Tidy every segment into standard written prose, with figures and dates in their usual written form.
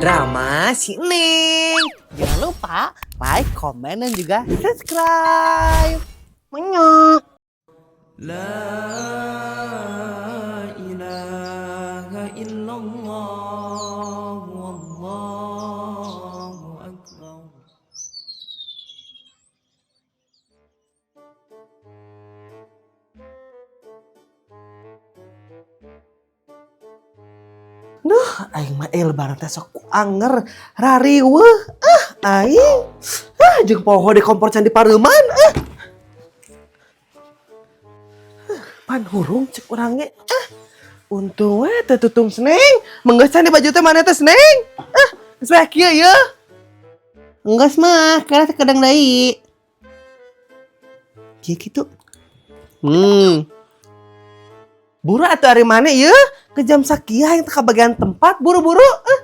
Drama si Neng. Jangan lupa like, komen, dan juga subscribe. Menyok. لا إله إلا الله والله أكبر. Duh, aing mah lebaran teh sok anger rariweuh. Ah, aing. Ah, jeung poho di kompor can dipareuman. Ah. Pan hurung cek urang ge. Ah. Untung we teu tutung Seneng. Menggeus di baju teh mana teh, Seneng? Ah, geus bae kieu ye. Enggeus mah, kira sakedeung deui. Kieu kitu. Buru atuh ari mana ye? Ke jam sakieu aing teh kabagian tempat buru-buru. Ah.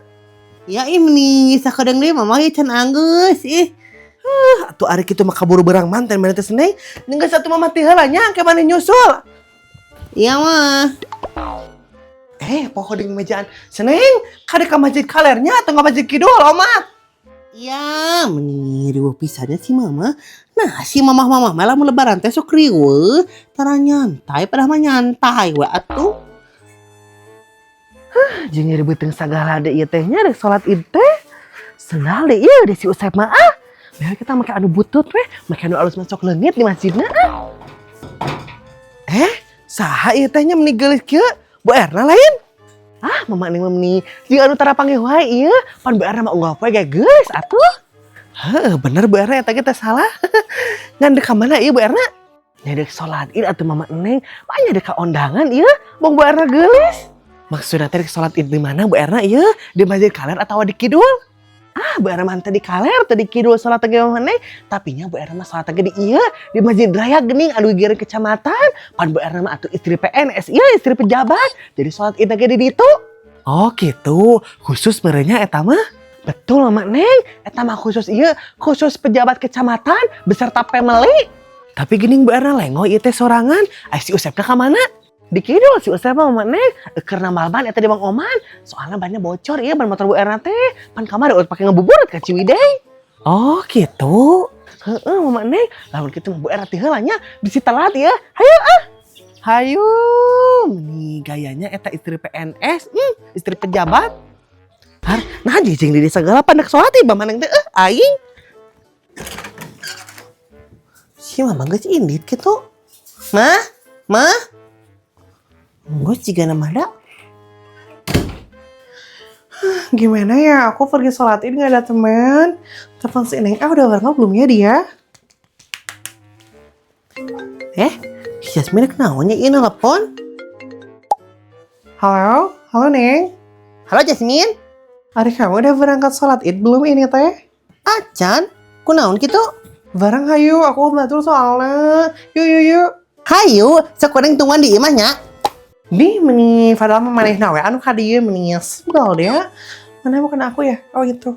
Ya ini sakedeung deui mama ieu can anggeus ih. Atuh ari kitu mah kaburu berang manten mana teh, Seneng. Geus atuh mah mati heula nya engke maneh nyusul. Iya mah. Eh, poho di mejaan. Seneng, kade ka masjid kalernya atau nggak masjid kidul, omat? Ya, meni riweuh pisannya si mama. Nah, si mama-mama malah mau lebaran teh sok riweuh, tara nyantai, padahal mah nyantai we atuh. Jeung nyeri beuteung sagala deui ieu teh nya rek salat Id teh. Sendal deui ieu deh si Usep mah ah. Biar kita make anu butut we, make anu alus masuk leungit di masjidna ah. Eh, saha ieu teh nya meni geulis kieu? Bu Erna lain? Ah, mama neng mah meni jeung anu tara panggih wae ieu, pan Bu Erna mah unggal poe ge geus atuh. Heuh, bener Bu Erna eta ge teh salah. Ngan deuk ka mana ieu Bu Erna? Nya deuk salat Id atuh mama neng, banyak deuk ka ondangan ieu, bong Bu Erna geulis. Maksudnya teh rek salat Id di mana Bu Erna ieu? Di Masjid Kaler atau di Kidul? Ah, Bu Erna mah teh di Kaler, teh di Kidul salat teh mah neng. Tapi nya Bu Erna mah salat teh di ieu, di Masjid Raya geuning anu gigireun kecamatan. Pan Bu Erna mah atuh istri PNS ieu, istri pejabat. Jadi salat Id ge di ditu. Oh, gitu. Khusus merenya eta mah? Betul mama neng, eta mah khusus ieu, khusus pejabat kecamatan beserta family. Tapi geuning Bu Erna lengo ieu teh sorangan, ai si Usepna ka mana? Di kidul si Usep mah mama neng, keur nambal ban eta di Bang Oman. Soalnya bannya bocor ieu ban motor Bu Erna teh. Pan kamari udah pake ngebuburit ka Ciwidey. Oh, gitu. Heeh, mama neng. Lamun kitu mah Bu Erna teh heula nya bisi telat ya. Hayu ah. Hayu. Nih gayanya eta istri PNS, istri pejabat. Har, nah jeung di desa segala pandak salat ieu mama neng teh aing. Si mama geus indit kitu. Mah? Mah? Geus jiga nama da. Gimana ya, aku pergi sholat Id nggak ada teman. Telepon si Neng, ah udah berangkat belum ya dia? Eh, si Jasmine kenaonnya ieu nelpon? Halo, halo Neng. Halo Jasmine. Ari kamu udah berangkat sholat Id belum ini teh? Acan, kunaon kitu? Bareng hayu, aku batul soalnya. Yuk, yuk, yuk. Hayu, sok kuring tungguan di imah nya. Nih, meni padahal mah manehna we anu ka dieu meni sebel dia. Mana bukan aku ya? Oh gitu.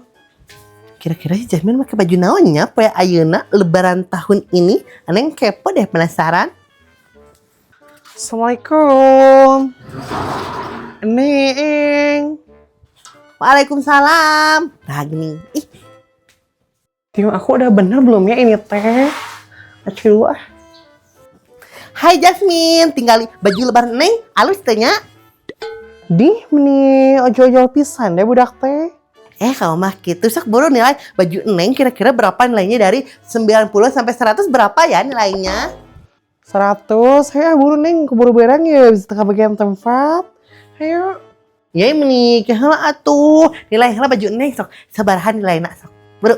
Kira-kira si Jasmine pakai baju naon nya poe ayeuna lebaran tahun ini? Aneng kepo deh, penasaran. Assalamualaikum. Neng. Waalaikumsalam. Nah gini, ih. Tim aku udah bener belum ya ini teh? Acuh ah. Hai Jasmine, tinggal baju lebaran neng, alus teh nya. Di meni ojol-ojol pisan deh budak teh. Eh, kalau mah gitu sok buru nilai baju neng kira-kira berapa nilainya dari 90 sampai 100 berapa ya nilainya? 100, hayo buru neng, keburu berang ya, bisa ke bagian tempat. Ayo. Ya meni heula atuh, nilai heula baju neng sok sabaraha nilaina sok. Buru.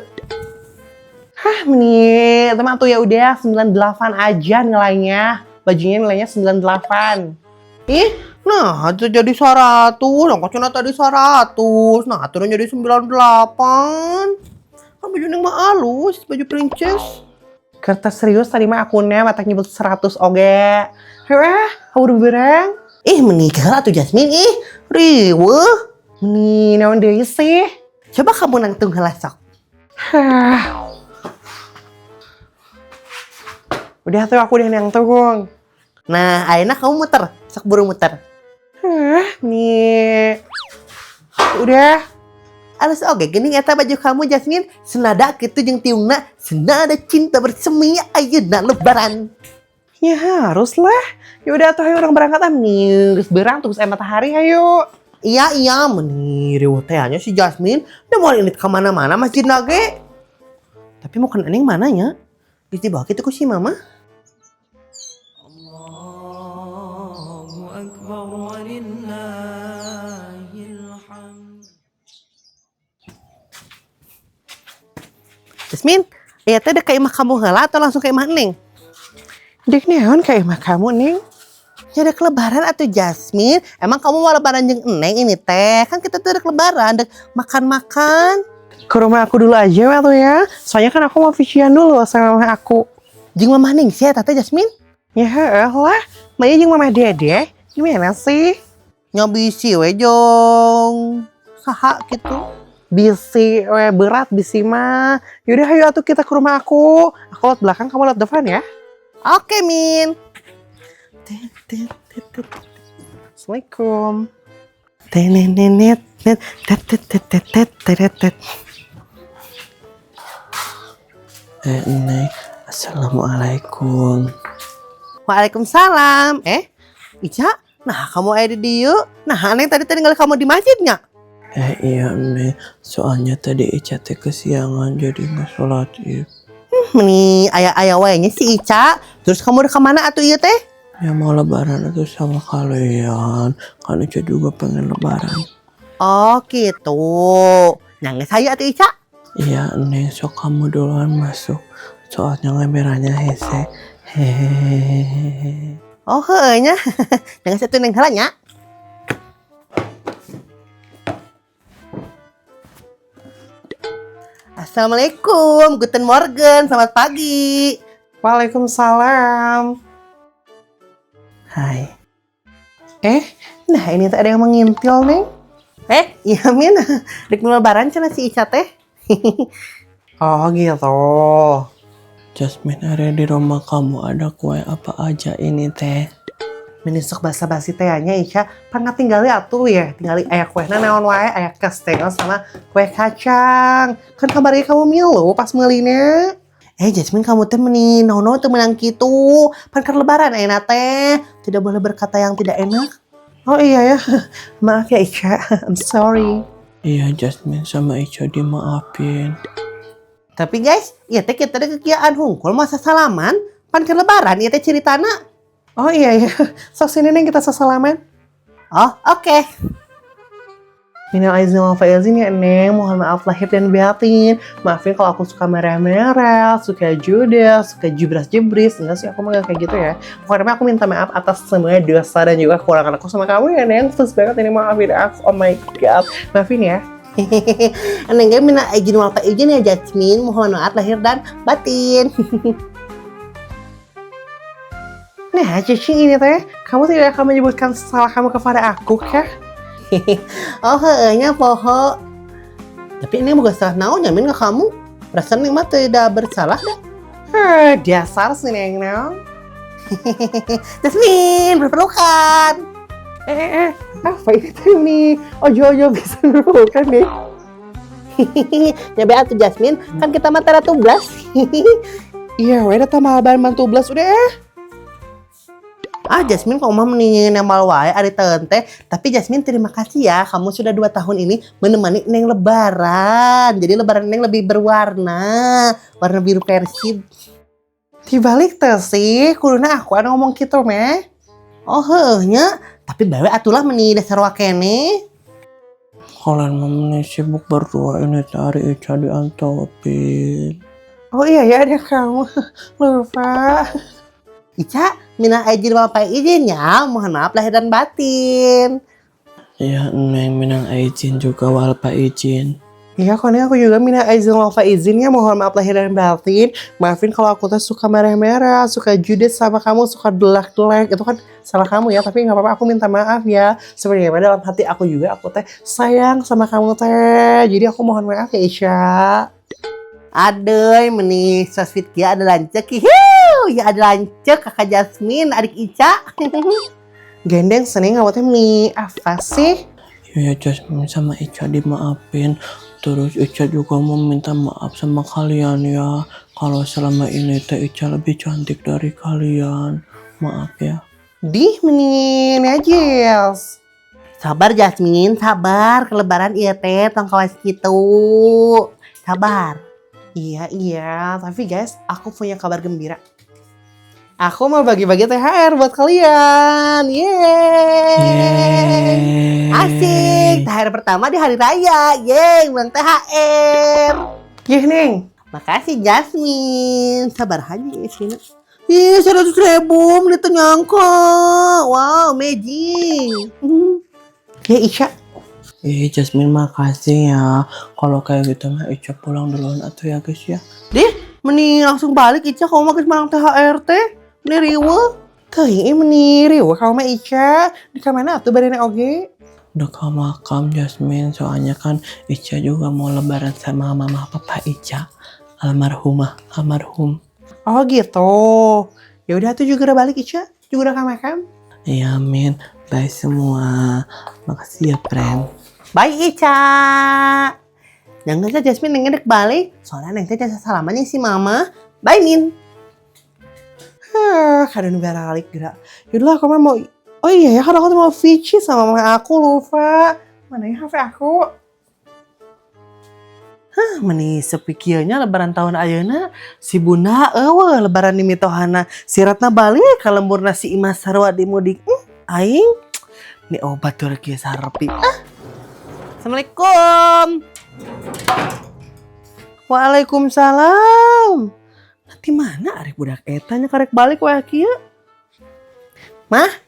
Hah, meni, teman tuh ya udah 98 aja nilainya. Bajunya nilainya 98. Ih, nah itu jadi 100, nah kocona tadi 100, nah turun jadi 98. Kan baju neng mah halus, baju princess. Kertas serius tadi mah akunnya mata nyebut 100 oge. Ayo ah, udah berang. Ih, menikah atuh Jasmine ih, riweuh. Meni, naon deui sih? Coba kamu nangtung heula sok. Hah. Udah tuh aku udah nangtung. Nah, ayeuna kamu muter, sok buru muter. Hah, nih. Udah. Alus oge geuning eta baju kamu, Jasmine. Senada kitu jeung tiungna, senada cinta bersemi ayeuna lebaran. Ya harus lah. Yaudah atuh, ayo urang berangkat ah. Geus beurang terus matahari, ayo. Iya, meni riweuh teh nya si Jasmine. Dia mau ini ke mana-mana masjid ge. Tapi mau kan Neng mana nya? Geus dibawa kitu ku si mama. الله أكبر ولله الحمد. Jasmine, ieu teh dek ka imah kamu heula atau langsung ke imah Neng? Dek naon ka imah kamu, Neng? Ya dek lebaran atuh, Jasmine. Emang kamu mau lebaran jeung Neng ini teh? Kan kita tuh dek lebaran, dek makan-makan. Ke rumah aku dulu aja tuh ya. Soalnya kan aku mau cucian dulu sama mama aku. Jeung mamah Neng sih eta teh, Jasmine. Ya heeh lah. Maya jeung mama Dede. Gimana sih? Nya bisi we jong saha gitu. Bisi we berat bisi mah. Yaudah, ayo atuh kita ke rumah aku. Aku lewat belakang, kamu lewat depan ya. Oke, Min. Tet, tet, tet, tet. Assalamualaikum. Tenenenet net tet tet tet tet tet tet tet. Eh, Neng, assalamualaikum. Waalaikumsalam. Eh, Ica, nah kamu aya di dieu. Nah, Neng tadi tinggal kamu di masjidnya. Eh, iya, Neng, soalnya tadi Ica teh kesiangan jadi nggak sholat id. Meni aya-aya wae nya si Ica. Terus kamu udah kemana atuh ieu teh? Ya mau lebaran itu sama kalian, kan Ica juga pengen lebaran. Oh, gitu. Nangis saya atuh, Ica. Iya, Neng, sok kamu duluan masuk. Soalnya ngemerahnya hese. Hehehe. Oh, heueuh nya. Nangis atuh Neng heula nya. Assalamualaikum, guten Morgen, selamat pagi. Waalaikumsalam. Hai. Eh, nah ini tuh ada yang mengintil, Neng. Eh, iya Min, dek mau lebaran cenah si Ica teh. Oh gitu. Jasmine, ada di rumah kamu ada kue apa aja ini teh? Meni sok basa-basi teh nya Ica, pangga tinggali atuh ya, tinggali aya kuehna naon wae, aya kastengel sama kue kacang. Kan kabarnya kamu milu pas meulina. Eh, Jasmine, kamu teh meni nono teu meunang kitu. Pan keur lebaran ayeuna teh. Tidak boleh berkata yang tidak enak. Oh iya ya, maaf ya Ica, I'm sorry. Iya, Jasmine sama Ica dimaafin. Tapi guys, ieu teh kita ada kekiaan hungkul masa salaman. Pan keur lebaran ieu teh ceritana. Oh iya ya, sok sini Neng, kita sasalaman. Oh, oke. Minal aizin wal faizin ya Neng, mohon maaf lahir dan batin. Maafin kalau aku suka marah-marah, suka judes, suka jebras-jebris. Enggak sih, aku mah gak kayak gitu ya. Pokoknya aku minta maaf atas semua dosa dan juga kekurangan aku sama kamu ya Neng. Please banget ini maafin aku, oh my God. Maafin ya. Neng ge minal aizin wal faizin ya Jasmine, mohon maaf lahir dan batin. Nah, Cici ini teh, kamu tidak akan menyebutkan salah kamu kepada aku kah? Oh, heueuh nya poho. Tapi ini bukan salah naon nya Min ke kamu. Perasaan Neng mah tidak bersalah dah. Heh, dasar sih Neng Neng. Jasmine, berpelukan. Eh, eh, eh, apa ini teh nih? Ojo-ojo bisa berpelukan nih. Nyabe atuh Jasmine, kan kita mah tara tublas. Iya, weh, datang malah ban tublas udah eh. Ah, Jasmine kok mah mendingin nembal wae ari tente. Tapi Jasmine, terima kasih ya, kamu sudah 2 tahun ini menemani Neng lebaran. Jadi lebaran Neng lebih berwarna, warna biru Persib. Dibalik teh sih, kuduna aku anu ngomong gitu meh. Oh heueuh nya, tapi bae atulah meni dasar wakene. Kalian mah meni sibuk berdua ini teh, Ica diantepin. Oh iya ya, ada kamu. Lupa. Ica, minal aizin wal faizin ya, mohon maaf lahir dan batin. Iya, Neng, minal aizin juga wal faizin. Iya, kok aku juga minal aizin wal faizin ya, mohon maaf lahir dan batin. Maafin kalau aku tuh suka marah-marah, suka judes sama kamu, suka delak-delek. Itu kan salah kamu ya, tapi nggak apa-apa, aku minta maaf ya. Sebenarnya dalam hati aku juga aku teh sayang sama kamu teh. Jadi aku mohon maaf ya, Isya. Aduh, meni so sweet ya ada lanceuk. Hiu, ya ada lanceuk kakak Jasmine, adik Ica. Gendeng seneng kamu teh meni apa sih? Iya, Jasmine sama Ica dimaafin. Terus Ica juga mau minta maaf sama kalian ya. Kalau selama ini teh Ica lebih cantik dari kalian. Maaf ya. Dih, meni najis. Sabar, Jasmine, sabar. Ke Lebaran ieu teh tong kawas kitu. Sabar. Iya, tapi guys, aku punya kabar gembira. Aku mau bagi-bagi THR buat kalian. Yeay. Yeay. Asik, THR pertama di hari raya. Yeay, menang THR. Yeh, Neng. Makasih, Jasmine. Sabar aja sini. Ih, 100 ribu, meni teu nyangka. Wow, amazing. Ya, Isya. Ih, Jasmine, makasih ya. Kalau kayak gitu mah Ica pulang duluan atuh ya, guys, ya. Dih, meni langsung balik Ica, kamu mah geus menang THR teh. Meni riweuh. Teuing ih, meni riweuh kamu mah, Ica. Di mana atuh barene oge? Udah ke makam, Jasmine, soalnya kan Ica juga mau Lebaran sama mama papa Ica. Almarhumah, almarhum. Oh gitu. Ya udah tuh juga udah balik Ica. Juga udah ke makam. Iya, amin. Bye semua. Makasih ya, friend. Bye, Ica. Jangan saja Jasmine, neng dek balik. Soalnya neng teh jasa salamannya si mama. Bye, Min. Hah, kadang balik gerak. Yaudah, aku mah mau. Oh iya ya, kan aku tuh mau VC sama mama aku, lupa. Mana ya HP aku? Hah, meni sepi kieu nya Lebaran tahun ayeuna. Si Bunda euweuh Lebaran di mitohana. Si Ratna balik ka lemburna, si Imas sarua di mudik. Aing ni obat tuh kieu sarepi. Ah. Assalamualaikum. Waalaikumsalam. Nanti mana arek budak eta nya karek balik wae kieu? Mah?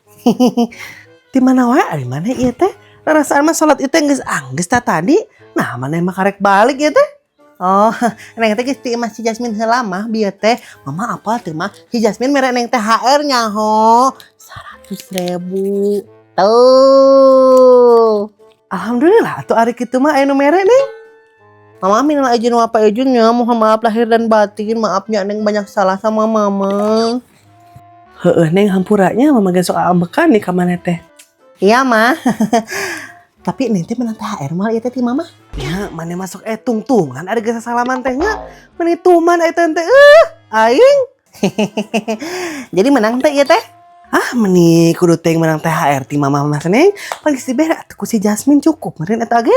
Di mana wae, ari mana ieu teh? Rasaan mah salat itu geus anggeus ta tadi. Nah, mana mah karek balik ya teh? Oh, neng teh geus ti imah si Jasmine heula, mah, bieu teh. Mama apa teh, mah? Si Jasmine mere neng THR nyaho. 100 ribu. Tuh. Alhamdulillah atuh ari kitu mah aya nu mere, Neng. Mama minal aidin wal faizin ya, mohon maaf lahir dan batin. Maafnya, Neng banyak salah sama Mama. Heeh, Neng, hampuranya mama ge sok ambekan nih ka maneh teh. Iya, Mah. Tapi Neng teh menang THR mal ieu teh ti Mama. Ya, mana masuk tungtungan ada geus salaman teh nya. Meni tuman eta teh aing. Jadi menang teh ieu teh? Ah, meni kudu teh menang THR ti mama mah, Neng. Pan geus dibere atuh ku si Jasmine, cukup meureun eta ge.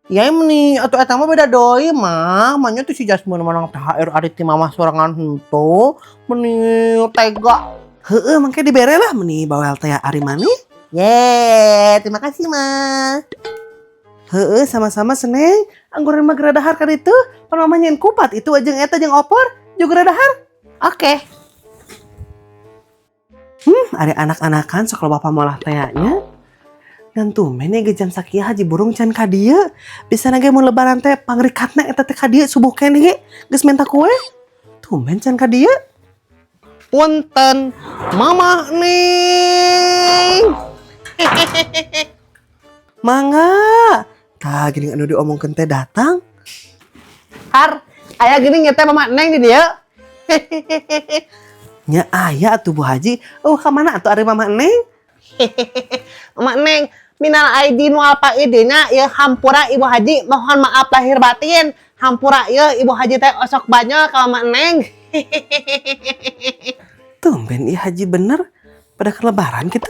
Ya meni atuh eta mah beda deui, Mah. Manya tuh si Jasmine menang THR ari ti Mama sorangan henteu. Meni tega. Heeh, mangke dibere lah, meni bawel teh ari maneh. Yeay, terima kasih, Ma. Heeh, sama-sama, Seneng. Angguran mah geura dahar ka ditu. Pan mama nyieun kupat itu jeung eta jeung opor juga geura dahar. Oke. Ada anak-anakan sok loba pamolah teh nya. Ngan tumben ya ge jam sakieu Haji Burung can ka dieu. Bisa ge mun Lebaran teh pangrikatna eta teh ka dieu subuh keneh ge geus minta kue. Tumben can ka dieu. Punten, Mama Neng. Mangga. Tah gini anu diomongkeun teh datang. Har, aya gini nyete Mama Neng di dieu. Nya aya atuh, Bu Haji. Oh, ka mana atuh ari Mama Neng? Mama Neng, minal aidin wal faizin ya, hampura Ibu Haji, mohon maaf lahir batin. Hampura ya, Ibu Haji teh osok banyak ka Mama Neng. Tumben ieu Haji bener pada ke Lebaran gitu.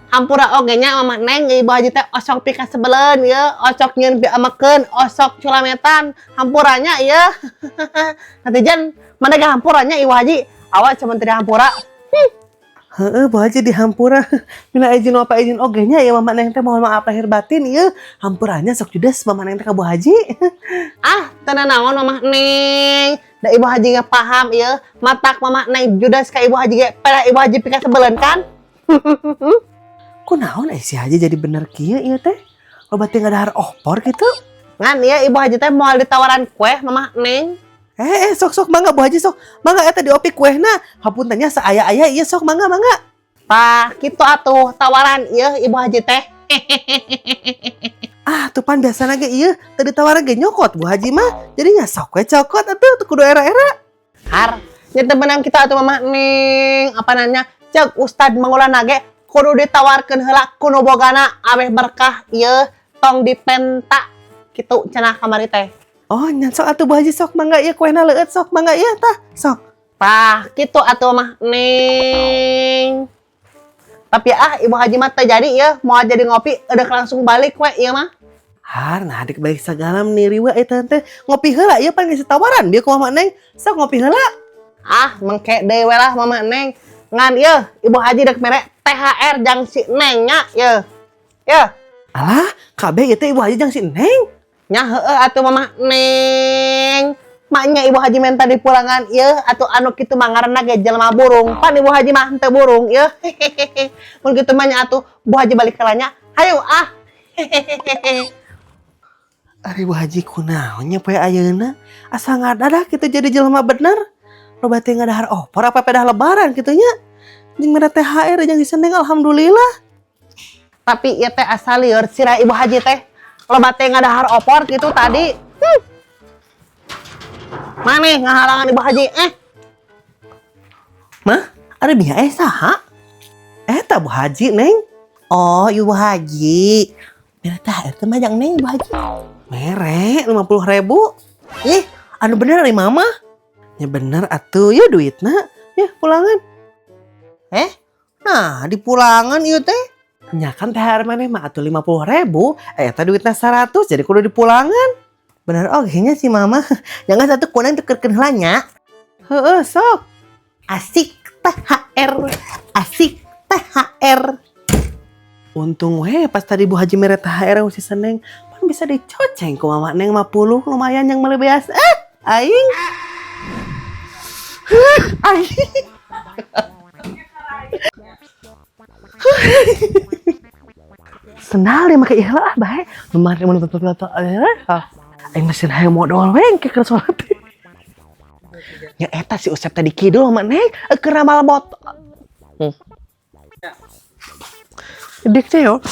Hampura oge nya, Mama Neng, Ibu Haji teh osok pikasebeleun ya, osok nyieun piamekeun, osok culametan. Hampuranya ya. Netizen, mana ge hampuranya Ibu Haji? Awak cuma tidak hampura. Heeh, Bu Haji dihampura. Minal aidin wal faizin oge nya ya, Mama Neng teh mohon maaf lahir batin ieu. Hampuranya sok judes Mama Neng teh ka Bu Haji. Ah, teu naon, Mama Neng. Da Ibu Haji nggak paham ya. Matak Mama Neng judes ka Ibu Haji ge pada Ibu Haji pikasebeleun kan? Kunaon eh si Haji jadi bener kieu ieu teh? Loba teh ngadahar opor gitu. Ngan ya Ibu Haji teh mau ditawaran kue Mama Neng. Eh, eh, sok sok mangga, Bu Haji, sok. Mangga eta diopi kuehna. Hapunten nya saaya-aya ieu, sok mangga mangga. Tah, kitu atuh tawaran ieu Ibu Haji teh. Ah, tuh pan biasana ge ieu teu ditawaran ge nyokot Bu Haji mah. Jadi nya sok we cokot atuh teu kudu era-era. Har, nya teu beunang kitu atuh, Mama Neng. Apa nanya? Cek Ustad Maulana ge kudu ditawarkeun heula ku nu bogana ameh berkah ieu, tong dipenta kitu cenah kamari teh. Oh, nya sok atuh, Bu Haji, sok mangga ieu kuehna leueut, sok mangga ieu tah, sok. Tah, kitu atuh mah, Neng. Tapi ah, Ibu Haji mah teu jadi ya, mau jadi ngopi, udah langsung balik we ieu mah. Har, nah adik balik segala meni riweuh eta teh. Ngopi heula ieu pan geus tawaran bieu ku Mama Neng. Sok ngopi heula. Ah, mengke deui we lah, Mama Neng. Ngan ieu, Ibu Haji dek mere THR jang si Neng nya ieu. Yeuh. Alah, kabeh ieu teh Ibu Haji jang si Neng. Nya heueuh atuh, Mama Neng. Maknya Ibu Haji minta di pulangan ieu atuh, anu kitu mah ngaranna ge jelema burung. Pan Ibu Haji mah henteu burung ieu. Mun kitu mah nya atuh Bu Haji balik heula nya. Hayu ah. Ari Bu Haji kunaon nya poe ayeuna? Asa ngadadak kitu jadi jelema bener. Loba teh ngadahar opor apa pedah lebaran kitu nya. Jeung mere THR jeung si Neng, alhamdulillah. Tapi ieu teh asa lieur sirah Ibu Haji teh. Loba teh ngadahar opor gitu tadi. Maneh ngahalangan Ibu Haji eh. Mah, ada Mia eh saha? Eta Bu Haji, Neng. Oh, Ibu Haji. Mere THR teh mah jang Neng, Ibu Haji. Mere 50 ribu. Ih, anu bener ari Mama? Ya bener atuh, ya duitna. Ya pulangan. Eh, nah di pulangan ieu teh. Nya kan THR maneh mah atuh 50 ribu. Eh, eta duitna 100, jadi kudu dipulangan. Bener oge nya si Mama. Jangan satu kurang tukerkeun heula nya. Heeh, sok. Asik THR. Asik THR. Untung we pas tadi Bu Haji mere THR si Seneng, pan bisa dicoceng ku Mama Neng 50, lumayan yang meuli beas. Eh, aing. Huh, aing. Sendal dia make ieu ah bae. Lumayan mun. Aing mesin hayang modal we engke keur salat. Ya eta si Usep tadi kidul sama Neng keur ramal bot. Dik teh yo.